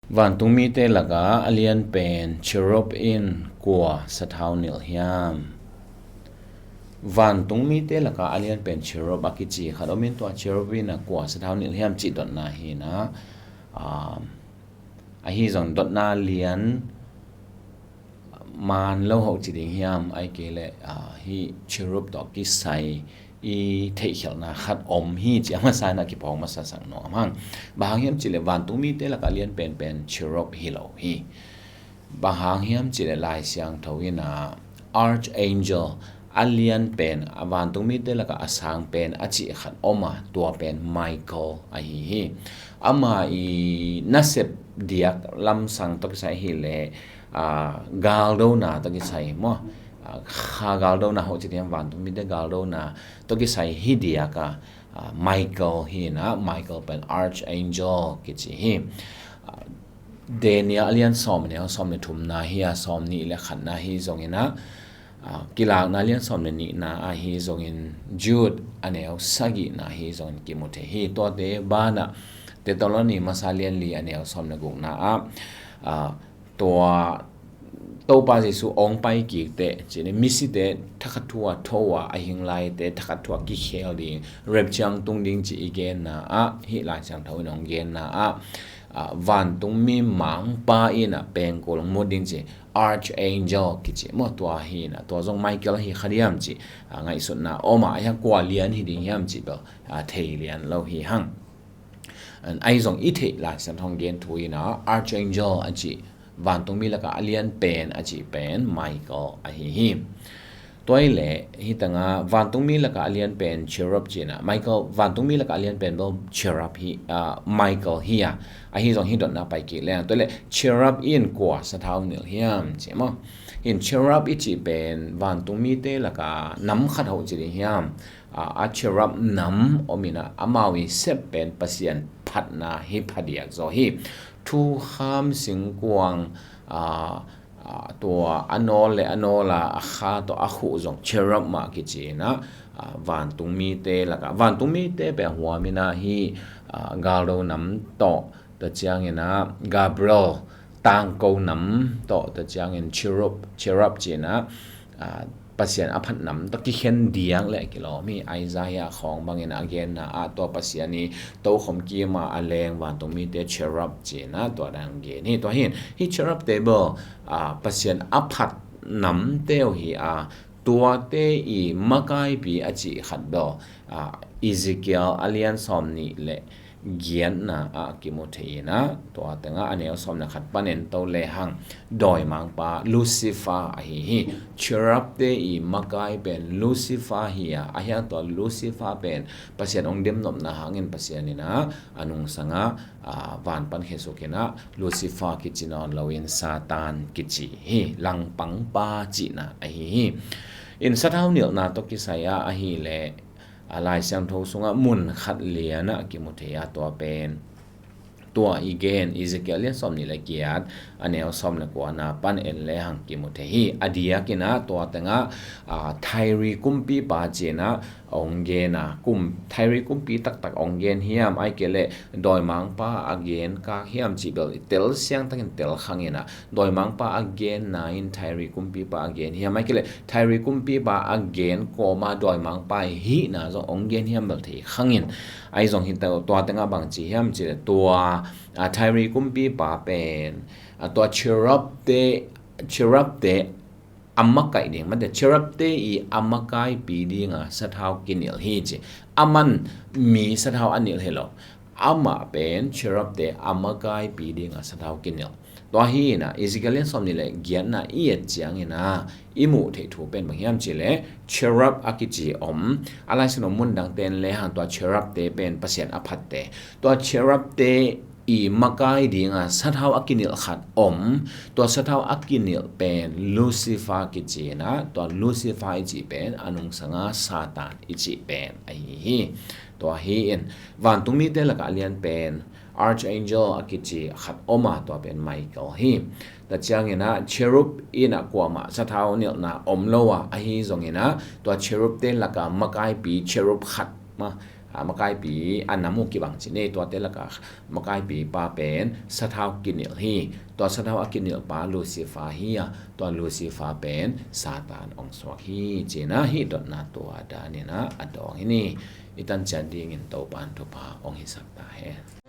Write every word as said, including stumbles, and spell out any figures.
Vantungmite lakah a lianpen cherub in kua sathau nilh hiam? Vantungmite lakah a lianpen cherub a kici khat om in, tua cherub in a kua sathau nilh hiam cih dotna hi-in ah, ahi zong dotna lian man lo hoh ci ding hiam, ahih kei leh hih cherub tawh kisai i theihkhialhna khat om hi ci a masa in a kiphawk masasak nuam hang. Bang hang hiam cih leh vantungmite lakah a lianpen pen cherub hi lo hi. Bang hang hiam cih leh Lai Siangtho in ah archangel, a lianpen, a vantungmite lakah a sangpen a cih khat om a, tua pen Michael ahi hi. Ama i nasep diak lamsang tawh kisai ahih leh galdona tawh kisai maw, kha galdona hoh ci ding hiam, vantungmite galdona tawh kisai hi diak a, Michael hi-in ah, Michael pen archangel kici hi. Daniel a lian sawm, a neu sawm le thumna hi a, sawm nih le khatna hi zongin ah, Kilakna a lian sawm le nihna ahi zongin Jude a neu sagihna hi zongin kimu thei hi. Tuate banah Thessaloni masa lian li a neu sawm le gukna ah, tua Topa Jesu hong pai kik teh ci-in, misite thakhat thu-a tho a, a hing laite thakhat thu-a kikhel ding, rapture tung ding ci i genna ah, hih Lai Siangtho in hong genna ah, vantungmi mangpa in ah pengkul hong mut ding ci, archangel kici maw, tua hi-in ah, tua zong Michael hi kha diam ci ngaihsutna om a, ahih hang kua lian hi ding hiam cih bel thei lian lo hi hang. Ahi zong i theih Lai Siangtho hong gen thu in ah archangel a cih, vantungmi lakah a lianpen a cih pen Michael ahi hi. Tua ahih leh hih tengah vantungmi lakah a lianpen cherub ci-in ah, Michael, vantungmi lakah a lianpen bel cherub hi, Michael hi a, ahi zong hih dotna pai kik leng, tua ahih leh cherub in kua sathau nilh hiam ci maw. Hih cherub i cih pen vantungmite lakah nam khat hoh ci ding hiam, a cherub nam om in ah, amau i sep pen Pasian phatna hi phadiak zaw hi. Thukham singkuang tua a nawl le a nawl a a kha tawh a khuh zong cherub mah kici in ah, vantungmite lakah, vantungmite pen a huam in ah hih galdo nam tawh, tua ciangin ah Gabriel tangko nam tawh, tua ciangin cherub, cherub ci-in ah Pasian a phat nam tawh kikhen diak leh kilawm hi. Isaiah khawng bangin a genna ah tua Pasian i tokhom kim a a leng vantungmite cherub ci-in ah tua dan gen hi. Tua hi-in hih cherub te bel Pasian a phat namte uh hi a, tuate i makaipi a cih khat bel Ezekiel a lian sawm nih le giatna ah kimu thei in ah, tua tengah a neu sawm le khat pan en to lehang, dawimangpa Lucifer ahi hi. Cherub te i makai pen Lucifer hi a, ahih hang tua Lucifer pen Pasian hong demnopna hangin Pasian in ah a nungsang ah, van pan khesuk in ah Lucifer kici nawn loin Satan kici hi, langpangpa cihna ahi hi. In sathau nilhna tawh kisai ah ahih leh Lai Siangtho sungah mun khat lian ah kimu thei a, tua pen tua i gen Ezekiel lian sawm nih le giat, a neu sawm le kuana pan en lehang kimu thei hi. A diakin ah tua tengah Thairi kumpipa ci-in ah hong gen a, kum, Thairi kumpi taktak hong gen hiam, ahih kei leh dawimangpa a gen kak hiam cih bel i tel siangtakin tel khang in ah, dawimangpa a genna in Thairi kumpipa a gen hiam, ahih kei leh Thairi kumpipa a gen kawma dawimangpa i hihna zong hong gen hiam bel thei khang in. Ahi zong hih tua tengah bang ci hiam cih leh tua Thairi kumpipa pen tua cherub te, cherub te a makaih ding, mate, cherub te i a makaipi dinga sathau kinilh hi ci. Aman mi sathau a nilh hi lo. Amah pen cherub te a makaipi dinga sathau kinilh. Tua hi in ah Ezekiel lian sawm nih le giatna i et ciangin ah i muh theih thu pen bang hiam cih leh cherub a kici om, a Lai Siangtho mun dangte en lehang tua cherub te pen Pasian a phatte. Tua cherub te i makai dinga sathau a kinilh khat om, tua sathau a kinilh pen Lucifer kici in ah, tua Lucifer i cih pen a nungsang ah Satan i cih pen ahi hi. Tua hi in vantungmite lakah a lian pen archangel a kici khat om a, tua pen Michael hi. Tua ciangin ah cherub in ah kuamah sathau nilhna om lo a, ahi zongin ah tua cherub te lakah makaipi cherub khat mah a makaipi a nam uh kibang ci ni. Tuate lakah makaipi pa pen sathau kinilh hi. Tua sathau a kinilh pa Lucifer hi a, tua Lucifer pen Satan ong suak hi ci-in ah hih dotna tua dan in ah a dawng hi ni. I tan ciat dingin Topa'n thupha ong hisak ta hen.